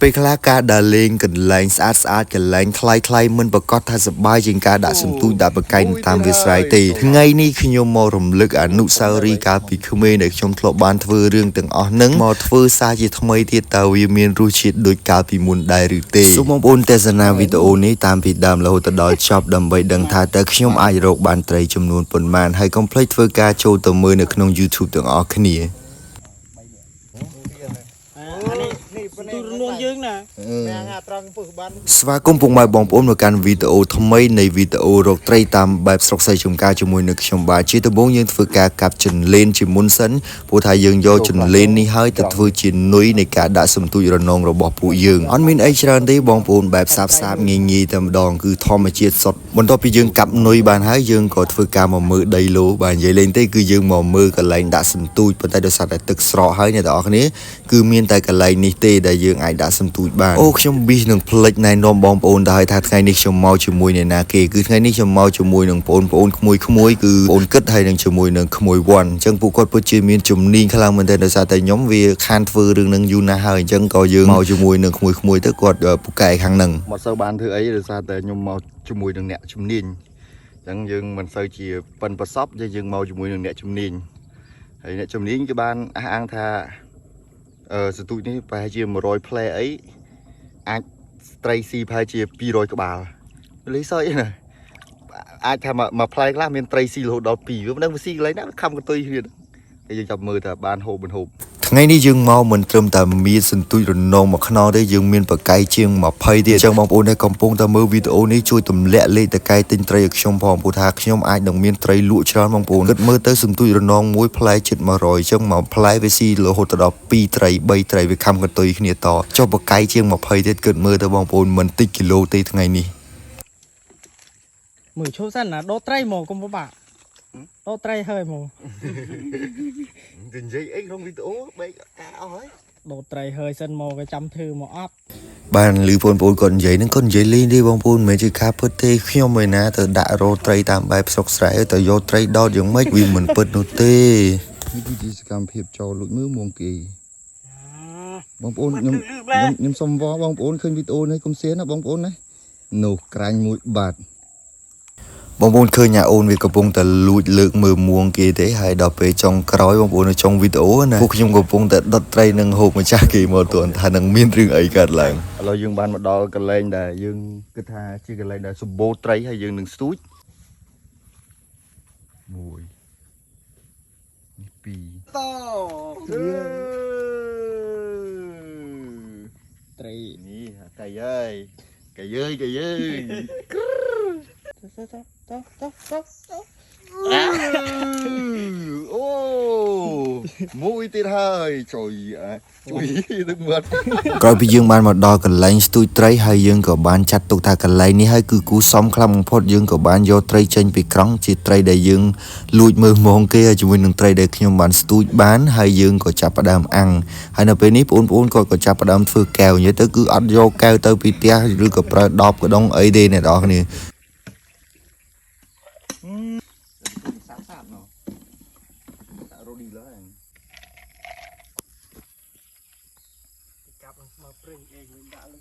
ពេលខ្លះការដើរលេងកន្លែងស្អាតស្អាតកន្លែងថ្លៃថ្លៃមិនប្រកាសថាសប្បាយជាងការដាក់សន្ទូចដាក់បកែងតាមវាលស្រែទេថ្ងៃនេះខ្ញុំមករំលឹកអនុស្សាវរីយ៍កាលពីក្មេងដែលខ្ញុំធ្លាប់បានធ្វើរឿងទាំងអស់ហ្នឹងមកធ្វើសារជាថ្មីទៀតតើវាមានរសជាតិដូចកាលពីមុនដែរឬទេសូមបងប្អូនទស្សនាវីដេអូនេះតាមពីដើមរហូតដល់ចប់ដើម្បីដឹងថាតើខ្ញុំអាចរកបានត្រីចំនួនប៉ុន្មានហើយកុំភ្លេចធ្វើការចូលទៅមើលនៅក្នុង YouTube ទាំងអស់គ្នា អានេះទូរនួងយើងណា អាត្រង់ពឹសបាន ស្វាគមន៍ពុកម៉ែបងប្អូនមកកាន់វីដេអូថ្មីនៃវីដេអូរកត្រីតាមបែបស្រុកសៃចំការជាមួយនឹងខ្ញុំបាទជាដំបូងយើងធ្វើការកាប់ចន្លេនជាមុនសិនព្រោះថាយើងយកចន្លេននេះហើយទៅធ្វើជានុយនៃការដាក់សន្ទូចរនងរបស់ពួកយើងអត់មានអីច្រើនទេបងប្អូនបែបសាបសាបងាយងាយតែម្ដងគឺធម្មជាតិសុទ្ធបន្ទាប់ពីយើងកាប់នុយបានហើយយើងក៏ធ្វើការមកមើលដីឡូបាទនិយាយលេងទេគឺយើងមកមើលកន្លែងដាក់សន្ទូចប៉ុន្តែដោយសារតែទឹកស្រកហើយអ្នកទាំងអស់គ្នាគឺមានតែកន្លែងនេះទេដែលយើងអាចដាក់សន្ទូចបានអូខ្ញុំប៊ីសនឹងផ្លិចណែនាំបងប្អូនទៅហើយថាថ្ងៃនេះខ្ញុំមកជាមួយអ្នកណាគេគឺថ្ងៃនេះខ្ញុំមកជាមួយនឹងបងប្អូនក្មួយក្មួយគឺបងគិតហើយនឹងជាមួយនឹងក្មួយវ៉ាន់អញ្ចឹងពួកគាត់ពិតជាមានជំនាញខ្លាំងមែនទែនដោយសារតែខ្ញុំវាខានធ្វើរឿងនឹងយូរណាស់ហើយអញ្ចឹងក៏យើងមកជាមួយនឹងក្មួយក្មួយទៅគាត់ពូកែខាងហ្នឹង មកសូវបានធ្វើអីដោយសារតែខ្ញុំមកជាមួយនឹងអ្នកជំនាញអញ្ចឹងយើងមិនសូវជាប៉ិនប្រសពយើងយើងមកជាមួយនឹងអ្នកជំនាញហើយអ្នកជំនាញគេបានអះអាងថាអឺសន្ទូចនេះប្រហែលជា100ផ្លែអីអាចត្រីស៊ីប្រហែលជា200ក្បាលលីសយណាអាចថាមួយផ្លែខ្លះមានត្រីស៊ីរហូតដល់2វាមិនដឹងវាស៊ីកន្លែងណាវាខំកន្ទុយគ្នាហើយយើងចាប់មើលថាបានហូបមិនហូប ថ្ងៃនេះយើងមកមិនត្រឹមតែមានសន្ទូចរនងមកខ្នងទេយើងមានបកាយជាង20ទៀតអញ្ចឹងបងប្អូនដែលកំពុងតែមើលវីដេអូនេះជួយទម្លាក់លេខតកែទិញត្រីឲ្យខ្ញុំផងព្រោះថាខ្ញុំអាចនឹងមានត្រីលក់ច្រើនបងប្អូនគិតមើលទៅសន្ទូចរនងមួយផ្លែជិត100អញ្ចឹងមួយផ្លែវាស៊ីរហូតដល់2ត្រី3ត្រីវាខំកន្ទុយគ្នាតចុះបកាយជាង20ទៀតគិតមើលទៅបងប្អូនមិនតិចគីឡូទេថ្ងៃនេះ មើលឈប់សិនណាដោតត្រីមកកុំពិបាកដោតត្រីហើយមក និយាយអីក្នុងវីដេអូបែកការអស់ហើយ ដោតត្រីហើយសិនមកក៏ចាំធ្វើមកអត់ បានឮបងប្អូនគាត់និយាយហ្នឹងគាត់និយាយលេងទេបងប្អូនមិនមែនជាការពិតទេខ្ញុំឯណាទៅដាក់រោត្រីតាមបែបស្រុកស្រែទៅយកត្រីដោតយ៉ាងម៉េចវាមិនពិតនោះទេ នេះគឺជាសកម្មភាពចូលលួចមើលមួងគេបងប្អូនខ្ញុំខ្ញុំខ្ញុំសុំវបងប្អូនឃើញវីដេអូនេះកុំសៀនណាបងប្អូនណានោះក្រាញ់មួយបាត់ បងប្អូនឃើញអាអូនវាកំពុងតែលួចលើកមើលមួងគេទេហើយដល់ពេលចុងក្រោយបងប្អូននៅចុងវីដេអូណាពួកខ្ញុំកំពុងតែដុតត្រីនឹងហូបម្ចាស់គេមកទន់ថានឹងមានរឿងអីកើតឡើង ឥឡូវយើងបានមកដល់កន្លែងដែលយើងគិតថាជាកន្លែងដែលសម្បូរត្រីហើយយើងនឹងស្ទូចមួយនេះពីរ ត អឺ ត្រី នេះអាកៃអើយកៃអើយកៃអើយ ទៅទៅទៅទៅទៅ អូមួយទៀតហើយជួយអាជួយទឹកមាត់ ក្រោយពីយើងបានមកដល់កន្លែងស្ទូចត្រីហើយយើងក៏បានចាត់ទុកថាកន្លែងនេះហើយគឺគូសមខ្លាំងបំផុតយើងក៏បានយកត្រីចេញពីក្រង់ជាត្រីដែលយើងលួចមើលមងគេហើយជាមួយនឹងត្រីដែលខ្ញុំបានស្ទូចបានហើយយើងក៏ចាប់ផ្ដើមអាំងហើយនៅពេលនេះបងប្អូនគាត់ក៏ចាប់ផ្ដើមធ្វើកែវនិយាយទៅគឺអត់យកកែវទៅពីផ្ទះឬក៏ប្រើដបកដងអីទេអ្នកនរគ្នា សាបសាបណោះរ៉ូឌីឡើយ កាប់នឹងមកព្រិញអេងវិញដាក់លើ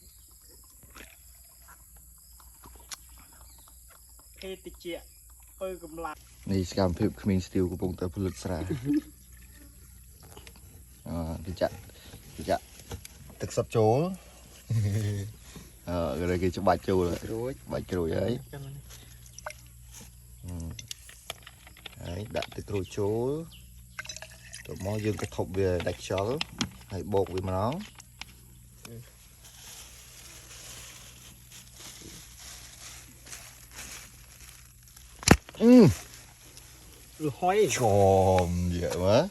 ភេទតិចពើកម្លាំង នេះសកម្មភាពគ្មានស្ទីវកំពុងតែផលិតស្រាអឺគេចាក់គេចាក់ទឹកសុទ្ធចូលអឺគេគេច្បាច់ចូល ក្រួច បាច់ក្រួយហើយ ចាំនេះ ហើយដាក់ទឹកក្រូចចូលទៅមកយើងក៏ថប់វាដាច់ខ្យល់ហើយបោកវាម្ដងអឺ ឬហុយ ចំយ៉ាមក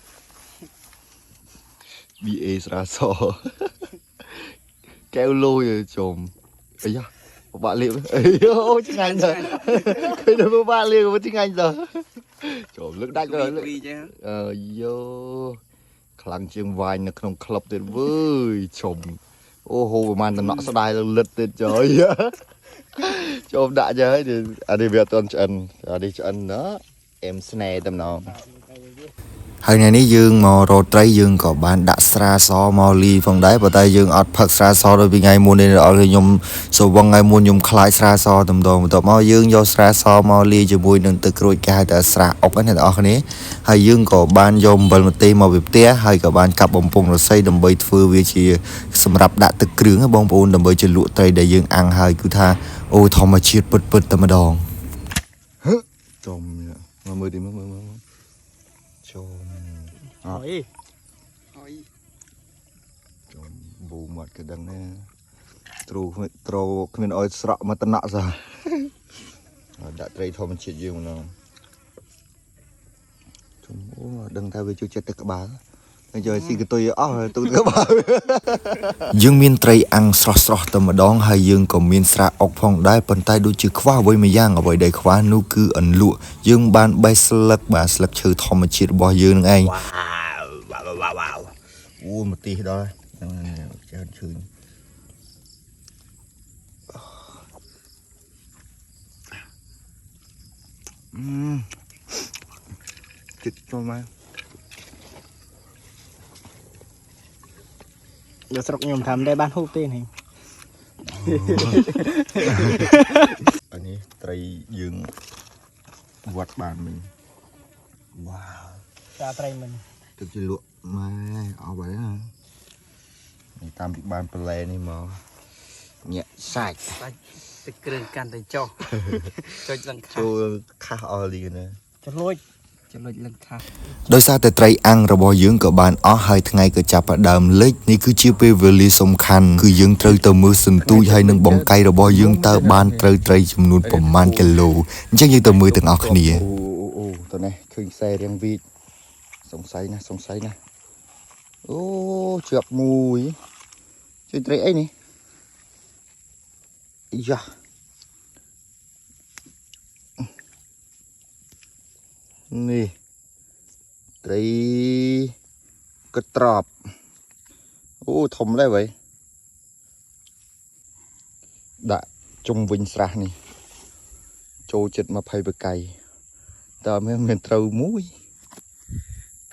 BA ស្រាសកែវលយចំអាយ៉ាពិបាកលាបអីអូឆ្ងាញ់ទៅឃើញតែពិបាកលាបឆ្ងាញ់ទៅចំលើកដាច់ទៅលើកអើយោខ្លាំងជាងវ៉ាញនៅក្នុងក្លឹបទៀតវើយចំអូហូប្រហែលតំណក់ស្ដាយលិតទៀតចុយចូលដាក់ចេះហើយអានេះវាអត់ទាន់ឆ្អិនអានេះឆ្អិនណាអែមស្នេហ៍តែម្ដង ហើយថ្ងៃនេះយើងមករកត្រីយើងក៏បានដាក់ស្រាសមកលីផងដែរប៉ុន្តែយើងអត់ផឹកស្រាសដូចពីថ្ងៃមុនទេដល់ខ្ញុំសវឹងថ្ងៃមុនខ្ញុំខ្លាចស្រាសតែម្ដងបន្ទាប់មកយើងយកស្រាសមកលាយជាមួយនឹងទឹកក្រូចគេហៅថាស្រាអុកណាអ្នកនរគ្នាហើយយើងក៏បានយកអំបិលម្ទេសមកពីផ្ទះហើយក៏បានកាប់បំពង់រស័យដើម្បីធ្វើវាជាសម្រាប់ដាក់ទឹកគ្រឿងណាបងប្អូនដើម្បីជ្រលក់ត្រីដែលយើងអាំងហើយគឺថាអូធម្មជាតិពិតៗតែម្ដងចំមកមើលទីមើលមើលមើលចំ អុយ ចំបូមាត់ក៏ដឹងដែរទ្រូគ្មានត្រូគ្មានអោយស្រក់មកតំណក់សោះដាក់ត្រីធម្មជាតិយើងម្ដងចំអូដឹងថាវាជួយចិត្តទឹកក្បាលតែយកស៊ីកតុយអស់ទុកទឹកក្បាល យើងមានត្រីអាំងស្រស់ស្រស់តែម្ដងហើយយើងក៏មានស្រាអុកផងដែរប៉ុន្តែដូចជាខ្វះអ្វីមួយយ៉ាងអ្វីដែលខ្វះនោះគឺអន្លក់យើងបានបេះស្លឹកបាទស្លឹកឈើធម្មជាតិរបស់យើងនឹងឯង វ៉ាវវ៉ាវវ៉ាវអូមកទីដល់ហ្នឹងច្រើនឃើញអឺចិត្តចូលមក យកស្រុកខ្ញុំធ្វើមិនได้បានហូបទេនេះ អានេះត្រីយើងវត្តបានមិញវ៉ាវ ចាត្រីមិញ ទឹកជាលក់ម៉ែអស់បាត់ហើយណានេះតាមពីបានប្រឡែនេះមកញាក់សាច់ សាច់ទឹកគ្រឿងកាន់តែចុះ ចុចលង្ខា ចូលខាសអស់លីណា ចលួច ចុចលង្ខា ដោយសារតែត្រីអាំងរបស់យើងក៏បានអស់ហើយថ្ងៃក៏ចាប់ផ្ដើមលិចនេះគឺជាពេលវេលាសំខាន់គឺយើងត្រូវទៅមើលសន្ទូចហើយនឹងបង្កៃរបស់យើងតើបានត្រូវត្រីចំនួនប្រមាណគីឡូអញ្ចឹងយើងទៅមើលទាំងអស់គ្នា អូអូអូតនេះឃើញខ្សែរាងវីតសង្ស័យណាស់សង្ស័យណាស់អូជាប់មួយជួយត្រីអីនេះអាយ៉ានេះត្រីកត្រប់អូធំដែរវ៉ៃដាក់ជុំវិញស្រះនេះចូលចិត្ត20បកៃតើមានត្រូវមួយ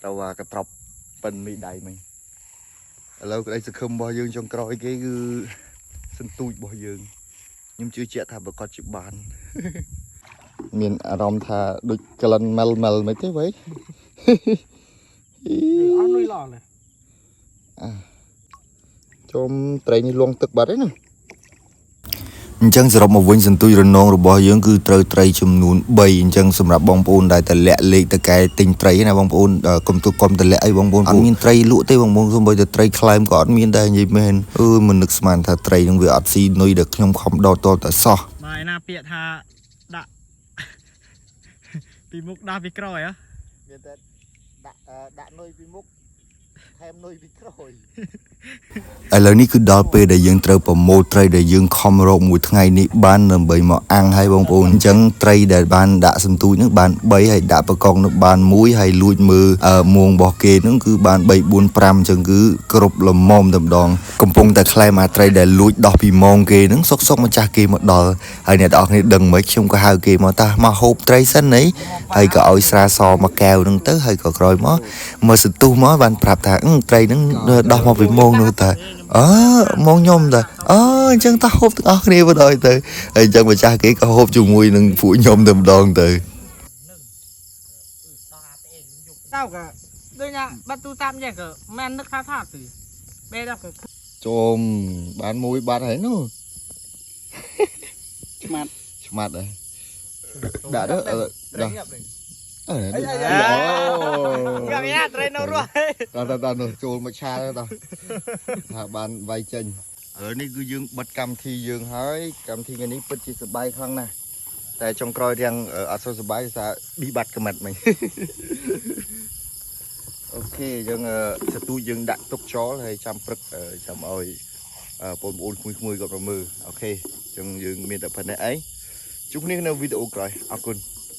ត្រូវអាកត្រប់ប៉ិនមីដៃមិញឥឡូវក្តីសង្ឃឹមរបស់យើងចុងក្រោយគេគឺសន្ទូចរបស់យើងខ្ញុំជឿជាក់ថាប្រកាសជាបាន មានអារម្មណ៍ថាដូចក្លិនម៉ិលម៉ិលមិនទេវ៉ៃ អស់លុយឡោះ ជុំត្រីនេះលងទឹកបាត់ហើយណា អញ្ចឹងសរុបមកវិញសន្ទូចរនងរបស់យើងគឺត្រូវត្រីចំនួន3អញ្ចឹងសម្រាប់បងប្អូនដែលតលាក់លេខតកែទិញត្រីណាបងប្អូនកុំទុកកុំតលាក់អីបងប្អូនអត់មានត្រីលក់ទេបងប្អូនសូម្បីតែត្រីក្លែមក៏អត់មានដែរនិយាយមែនអឺមិននឹកស្មានថាត្រីនឹងវាអត់ស៊ីនុយដែលខ្ញុំខំដោតតតែសោះ បាទឯណាពាក្យថាដាក់ ពីមុខដាក់ពីក្រោយហ៎ មានតែដាក់ដាក់នុយពីមុខថែមនុយពីក្រោយ ឥឡូវនេះគឺដល់ពេលដែលយើងត្រូវប្រមូលត្រីដែលយើងខំរកមួយថ្ងៃនេះបានដើម្បីមកអាំងឲ្យបងប្អូនអញ្ចឹងត្រីដែលបានដាក់សន្ទូចនឹងបាន3ហើយដាក់បកងនឹងបាន1ហើយលួចមើលមួងរបស់គេនឹងគឺបាន3 4 5អញ្ចឹងគឺគ្រប់ល្មមតែម្ដងកំពុងតែក្លែមអាត្រីដែលលួចដោះពីមងគេនឹងសុកសុកម្ចាស់គេមកដល់ហើយអ្នកទាំងអស់គ្នាដឹងមិនខ្ញុំក៏ហៅគេមកតាមកហូបត្រីសិនណីហើយក៏ឲ្យស្រាសមកកែវនឹងទៅហើយក៏ក្រោយមកមកសន្ទុះមកបានប្រាប់ថាត្រីនឹងដោះមកពីមងនោះតាអើមកខ្ញុំតាអើអញ្ចឹងតាហូបទាំងអស់គ្នាបណ្ដោយទៅហើយអញ្ចឹងម្ចាស់គេក៏ហូបជាមួយនឹងពួកខ្ញុំតែម្ដងទៅ តើក៏ដូចថាបាត់ទូតាមយ៉ាងក៏មិននឹកថាថាគឺបែរដល់ក៏ ជុំបានមួយបាត់ហើយនោះ ឆ្មាត់ ឆ្មាត់ហើយដាក់ទៅដាក់អើ យ៉ាងណាត្រីនៅរស់ តតតនោះចូលមកឆាទៅតថាបានវាយចេញឥឡូវនេះគឺយើងបិទកម្មវិធីយើងហើយកម្មវិធីថ្ងៃនេះពិតជាសប្បាយខ្លាំងណាស់តែចុងក្រោយរាងអត់សូវសប្បាយដោយសារប៊ីបាត់កមិតមិញ អូខេយើងសទូយើងដាក់ទុកចោលហើយចាំព្រឹកចាំឲ្យបងប្អូនក្មួយៗគាត់មកមើលអូខេអញ្ចឹងយើងមានតែប៉ុណ្្នេះឯងជួបគ្នានៅវីដេអូក្រោយអរគុណ